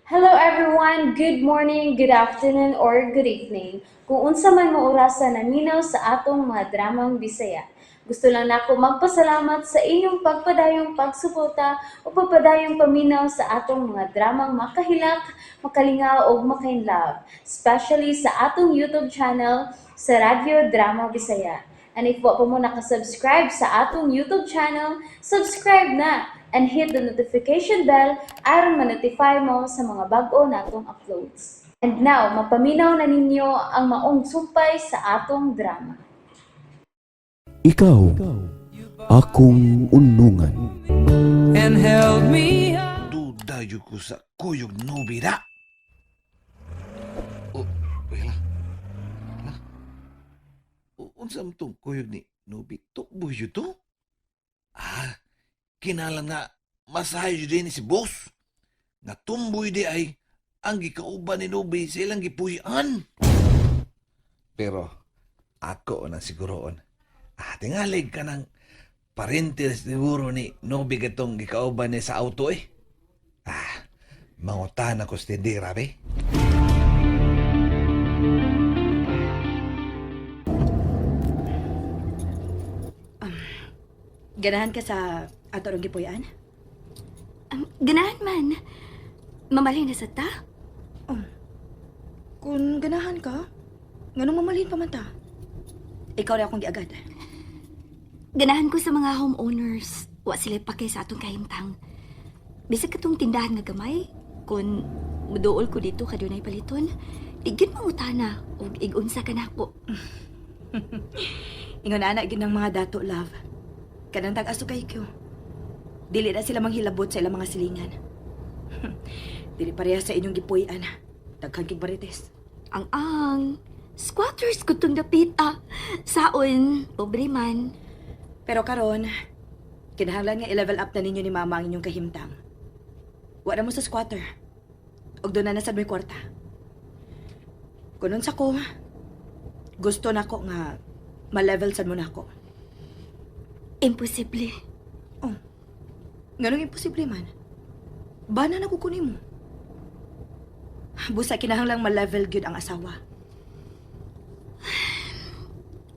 Hello everyone! Good morning, good afternoon, or good evening. Kung unsa man mo orasa naminaw sa atong mga dramang Bisaya. Gusto lang nako magpasalamat sa inyong pagpadayong pagsuporta o pagpadayong paminaw sa atong mga dramang makahilak, makalingaw ug makainlove, especially sa atong YouTube channel sa Radyo Drama Bisaya. And if wa pa mo nakasubscribe sa atong YouTube channel, subscribe na and hit the notification bell aron ma-notify mo sa mga bag-o natong uploads. And now, mapaminaw na ninyo ang maong sumpay sa atong drama. Ikaw, akong unungan. And held me up. Duda yun ko sa kuyog nobira. Oh, wala. Hala. Unsa man tong kuyog ni Nobi? Tukbo yun to? Ah, kinahanglan nga masahay yun din si boss. Nga tumboy di ay ang gikauban ni Nobi sa ilang gipuy-an. Pero ako na siguroon. Ah, tingalig ka ng parente siguro ni Nobi katong gikauban ni sa auto eh. Ah, mangutan ako sa tindera, be. Ganahan ka sa ato rong gipuy-an? Ganahan man. Mamalhin na sa ta? Kung ganahan ka, nganong mamalhin pa man ta? Ikaw rin akong giagad. Ganahan ko sa mga homeowners. Wa sila pake sa atong kahimtang. Bisag katong tindahan nga gamay, kung muduol ko dito kadunay paliton, di gyud mangutana og igunsa ka nako. Ingon ana gyud ng mga dato, love. Kanang tag-aso kay ko. Dili na sila manghilabot sa ilang mga silingan. Dili pareha sa inyong gipuy-an. Daghan kig marites. Ang squatters ko tong dapit ah. Saon, pobre man. Pero karon, kinahanglan nga i-level up na ninyo ni mama ang inyong kahimtang. Wa na mo sa squatter. Og doon na nasad may kwarta. Kunon sa ko, gusto na ko nga ma-level sad mo na ako. Imposible. Oh, nganong imposible man? Bana na kukunin mo. Busa kinahanglang ma-level gyud ang asawa.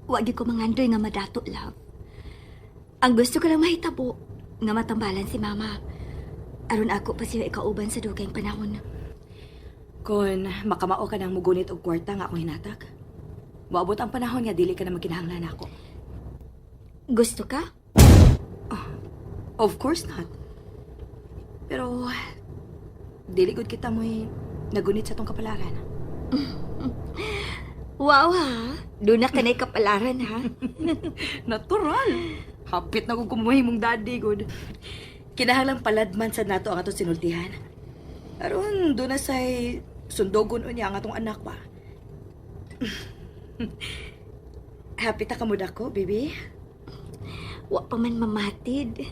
Wa gyud ko mangandoy nga madato, love. Ang gusto ko lang mahitabo nga matambalan si mama. Aron ako pa siya ikauban sa dugayng panahon. Kung makamao ka ng mugunit og kwarta nga akong hinatag, moabot ang panahon nga dili ka na magkinahanglan ako. Gusto ka? Of course not. Pero, dili gud kita mo'y nagunit sa tong kapalaran. Wow ha! Doon na ka na'y kapalaran ha? Natural! Hapit na kung kumuhi mong daddy, good. Kinahanglang paladman sa nato ang atong sinultihan. Aron, doon na say sundogon unya ang atong anak ba. Happy ta kamud ako, baby. Wa pa man mamatid.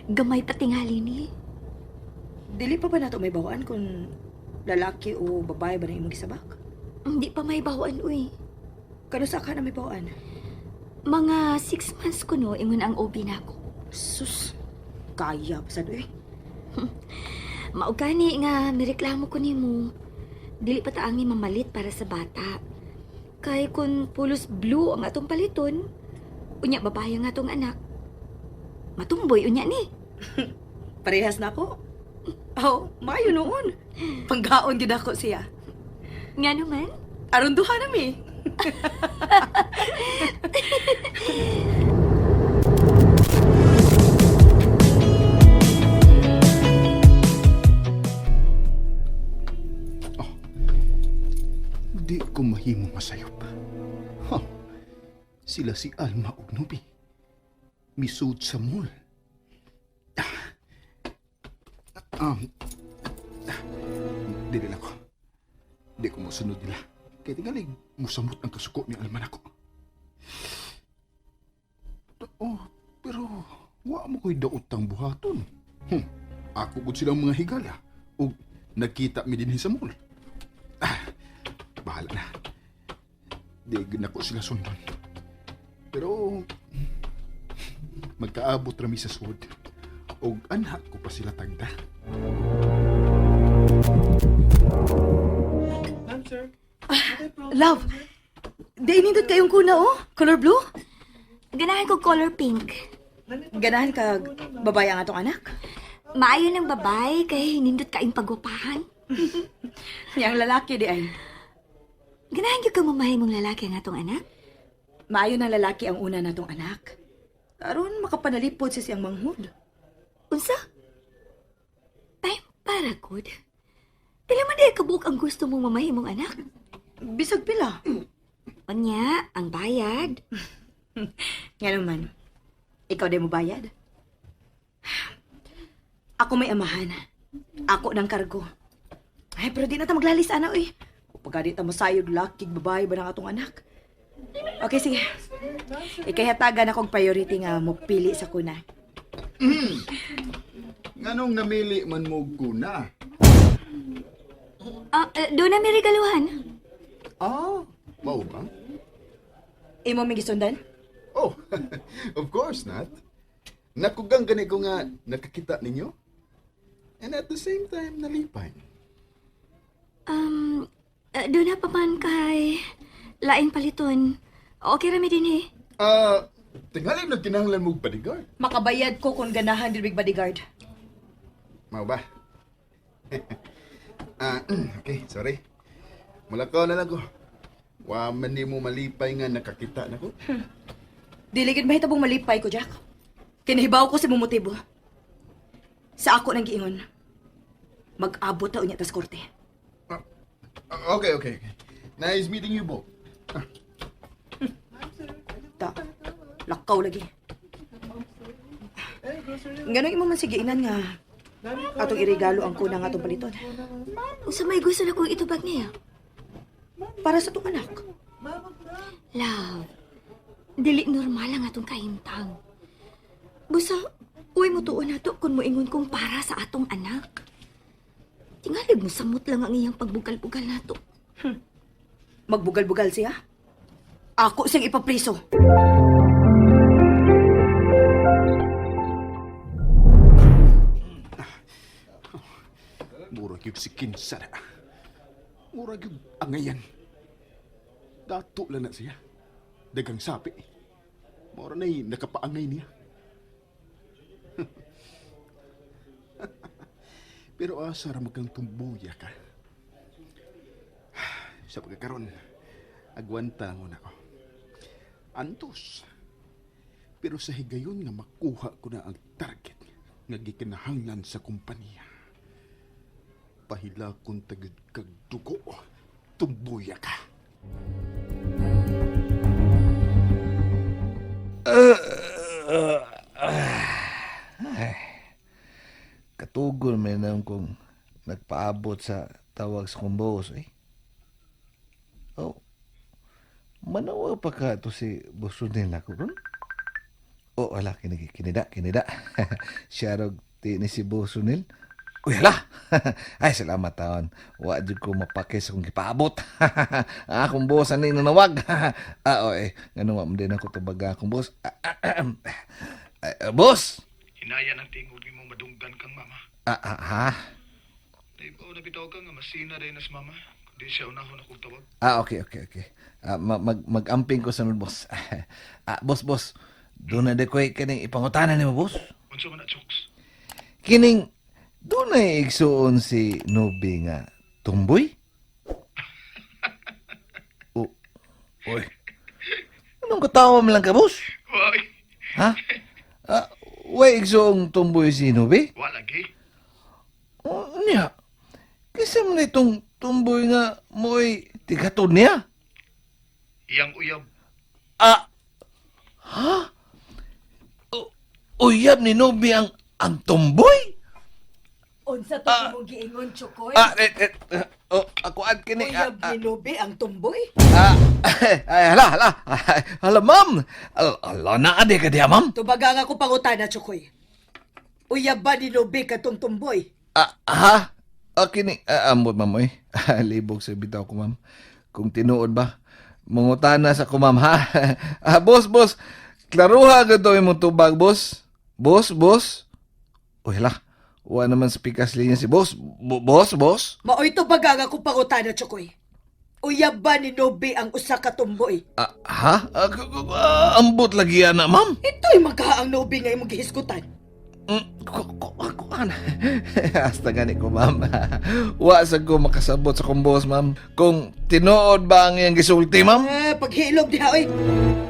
Gamay pa tingali ni. Dili pa ba nato may bawaan kung lalaki o babae ba na imong gisabak? Hindi pa may bawaan uy. Kano sa ka na may bawaan? Mga 6 months ko no, ingon ang OB nako. Sus, kaya pa sad eh. Mao gani nga mireklamo ko nimo. Dili pa ta angi mamalit para sa bata. Kay kung pulos blue ang atong paliton, unya babae ang atong anak. Matumboy unya ni. Parehas na ako. Oh, mayo noon. Panggaon gid ako siya. Nga naman, Aron duha na mi. Di ko mahimo masayop. Ha, sila si Alma ug Nubi. Misud sa mall. Ah, dili lang ko. Di ko mosunod nila. Kaya tingali, musamot ang kasuko ni Alma nako. Oh, pero wa mo ko'y daotang buhaton. Ako gud silang mga higala. Ug nagkita mi dinhi sa mall. Ah, bahala na. Di gud nako sila sundon. Pero magkaabot rami sa sud. Og anha ko pa sila tagda. Love, di nindot kayong kuna oh. Color blue? Ganahan ko color pink. Ganahan ka babae ang atong anak. Maayo ng babae kay nindot kaayong pagwapahan. Yang lalaki di ay. Ganahan gyud ka mamahay mong lalaki ang atong anak? Maayo ng lalaki ang una natong anak. Aron makapanalipod sa siyang manghud. Unsa? Time para good. Pila man di kabuok ang gusto mong mamahimong anak? Bisag pila. Unya, ang bayad. Nga naman, ikaw di mo bayad. Ako may amahan. Ako ng kargo. Ay, pero di na ta maglalis, ana, uy. Pagka di ta masayod, lakig, babae ba ng atong anak? Okay, sige. Ikayhatagan akong priority nga mo pili sa kuna. Nganong namili man mo guna? Ah, doon na may regaluhan. Ah, mao ba? Imo may gisundan? Oh, of course not. Nakugang gani ko nga nakakita ninyo. And at the same time, nalipay. Doon na pa man kay laing paliton. Okay rami din eh. Ah, tingali nagkinahanglan mo og bodyguard. Makabayad ko kung ganahan din big bodyguard. Mao ba? Ah, okay, sorry. Mulakaw na lang ko. Wa man ni mo malipay nga nakakita na ko. Dili gid mahitabong malipay ko, Jack. Kinahibaw ko sa imong motibo. Sa ako nang giingon. Mag-abot ta unya tas korte. Ah, okay, okay. Okay. Nice meeting you both. Ta. Lakaw lagi. Nganong imo man sige inan nga atong iregalo ang kuna nga atong paliton Unsa may gusto na kong itubag niya? para sa atong anak. Love, dili normal ang atong kahimtang. Busa, uy mo tuon nato kung moingon kong para sa atong anak. Tingalig mo samot lang ang iyang pagbugal-bugal nato. Magbugal-bugal siya. Ako siyang ipapriso. Murag yung si Kinsa na. Murag yung angayan. Dato lang na siya. Dagang sapi. Mura na'y nakapaangay niya. Pero asa ra magang tumbuya ka. Sa pagkakaroon, agwanta mo na ko. Antos. Pero sa higayon nga makuha ko na ang target nga gikinahanglan sa kompanya pahila kong tagid kag dugo. Tumbuya ka. Katugol may nang kong nagpaabot sa tawag sa kong boss eh. Oh, manawa pa ka to si boss Rodel ako ron? Oh, ala, kinida, kinida. Siya rog ti ni si boss Rodel. Uy, hala! Ay, salamat taon. Wa jud ko mapakis akong gipaabot. Ang akong boss ani nanawag. Ah, oh, eh. Ganun wa man din ako tubaga akong boss. Ah, ah, ah, ah, boss! Hinaya ng tingog nimo madunggan kang mama. Ah, ah, ha? Naibaw na bitaw ka nga masina din as mama. Kundi siya unahon akong tawag. Ah, okay. Ah, mag-amping ko sa nun, boss. Ah, boss, boss. Doon na di ko kining ipangutanan nimo, boss. Unsa man na chokes? Kining doon na igsuon si Nobi nga tumboy? O, oy. Anong katawa mo lang ka, boss? Why? Ha? Ah, way igsuong tumboy si Nobi? Wa lagi. O, niya. Kasi mo na itong tumboy nga mo'y tigatod niya. Iyang uyab. Ah! Ha? Uyab ni Nobi ang tumboy? Unsa to imong giingon, Chokoy? Ah, eh, eh, eh, oh, ako ad kini. Ah, Uyab ni Nobe ang tumboy? ah, ay, hala, hala. Ay, hala, ma'am. Ala, ala na ade ka diya, ma'am. Tubaga nga ko pangutana, Chokoy. Uyab ba ni Nobe katong tumboy? Ah, ha? Ah, kini. Ah, ambot, ma'am, oy. Libog sa bitaw ko, ma'am. Kung tinuod ba, mangutana sa ko, ma'am, ha? Ah, boss, boss. Klaruha ka to imong tubag, boss. Boss, boss. Uy, hala. Wa naman sa pikas linya si boss. Boss, boss. Maoy tubaga nga ko pangutana, Chokoy. Uyab ba ni Nobi ang usa ka tumboy? Ah, ha? Ambot lagi ana, ma'am. Ito'y magkaang Nobi nga imong gihisgutan. Kuan. Hasta gani ko, ma'am. Wa sa ko makasabot sa kong boss, ma'am. Kung tinuod ba ang iyang gisulti, ma'am? Eh, paghilom diha oy.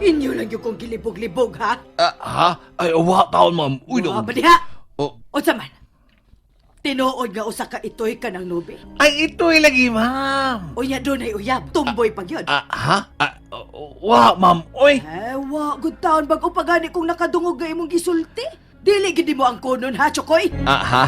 Inyo lang yung kong gilibog-libog ha. Ah, ha? Ay, wa taon, ma'am. Uy, Wa no. ba diha? Oh. Unsa man? Tinuod nga usa ka itoy ka ng Nobi. Ay, ito'y lagi, ma'am. Unya dunay uyab, tumboy pag yun. Ah, ha? Ah, wa, ma'am. Uy. Eh, wa, good taon, bago pa gani kung nakadungog nga imong gisulti. Dili gid mo ang kunon ha, Chokoy. Ah, ha?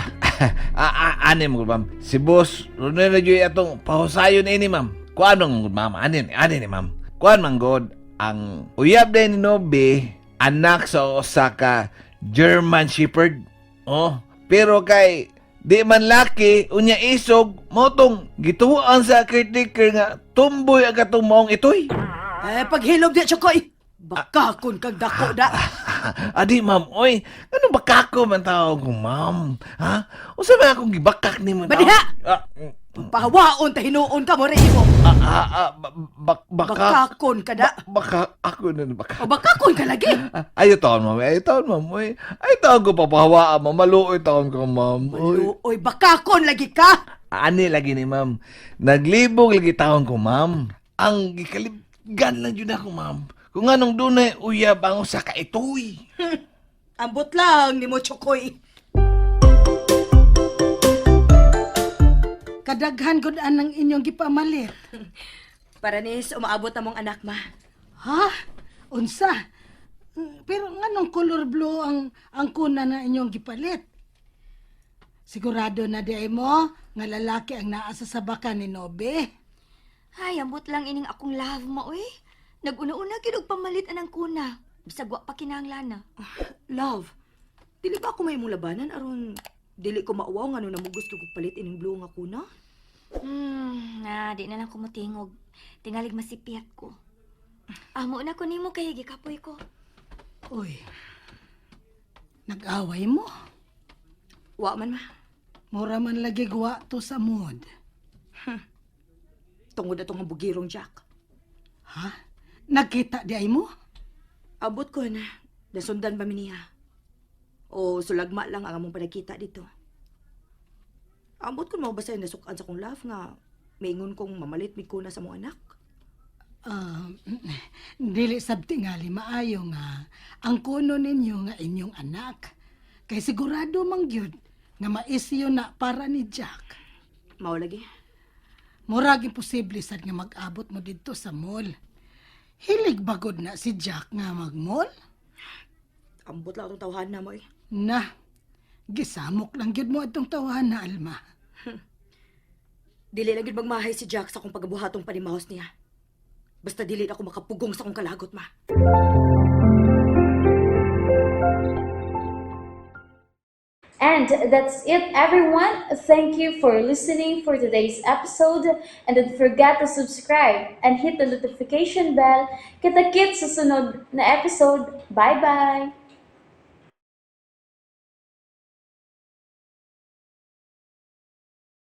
Ani mo, ma'am. Si boss, runay na dyo'y atong pahusayon ini, ma'am. Kuan man, gud, ma'am. Ani, ani ni, ma'am. Kuan man, God. Ang uyab din ni Nobi, anak sa Osaka, German Shepherd. Oh, pero kay di man laki, unya isog, motong gituan sa caretaker nga tumboy ang katong maong itoy. Eh, paghilom di, Chokoy. Baka kun kang dako da. Adi, ma'am, oy, ano bakako man tawag ko, ma'am? Ha? Unsa man akong gibakak nimo? tao? Badiha! Ah, Pahawaon ta hinuon ka mo rin mo. ah, ah, ah, baka, Baka kun ka da. baka, ako na baka. O baka kun ka lagi. Ah, ayaw taon, ma'am. Ayaw taon, ma'am. Oy, ayaw taon ko papahawaan, ma'am. Maluoy taon ko, ma'am. Oy. Maluoy, baka kun lagi ka. Ani lagi ni, ma'am. Naglibog lagi taon ko, ma'am. Ang gikalibgan lang yun ako, ma'am. Kung anong dunay uyab ang usa ka itoy. Ambot lang ni mo, Chokoy. Kadaghan gud anang inyong gipamalit. Para nis, umaabot na mong anak, ma. Ha? Unsa? Pero nganong color blue ang kuna na inyong gipalit? Sigurado na di ay mo nga lalaki ang naa sa sabakan ni Nobe. Ay, ambot lang ining akong love mo, uy. Naguna-una gid og pamalit anang kuna. Bisag wa pa kinahanglan na. Love, dili ba ako may mong labanan aron dili ko mauwaw nga no namugos ko palit ining blue nga kuna? Na, di na lang ko motingog. Tingalig masipiyat ko. Amo na ko nimo kay gikapoy ko. Uy. Nag-away mo? Wa man ma. Mura man lagi guwa to sa mood. Tungod atong bugirong Jack. Ha? Nagkita di ay mo? Abot ko na. Nasundan ba mi niya? O sulagma lang ang among panagkita dito. Ambot ko mabasa yung nasukan sa kong love nga maingon kong mamalit mi kuna sa mong anak. Ah, dili sab tingali maayo nga ang kuno ninyo nga inyong anak. Kay sigurado mang gyud nga maisyo na para ni Jack. Mao lagi. Murag imposible sad nga mag-abot mo didto sa mall. Hilig bagod na si Jack nga mag-mall? Ambot lang atong tawhan na mo eh. Na, gisamok lang gyud mo atong tawahan na, Alma. Dili lang gyud magmahay si Jack sa akong pagabuhatong panimahos niya. Basta dili na ako makapugong sa akong kalagot, ma. And that's it, everyone. Thank you for listening for today's episode. And don't forget to subscribe and hit the notification bell. Kita-kits sa sunod na episode. Bye-bye!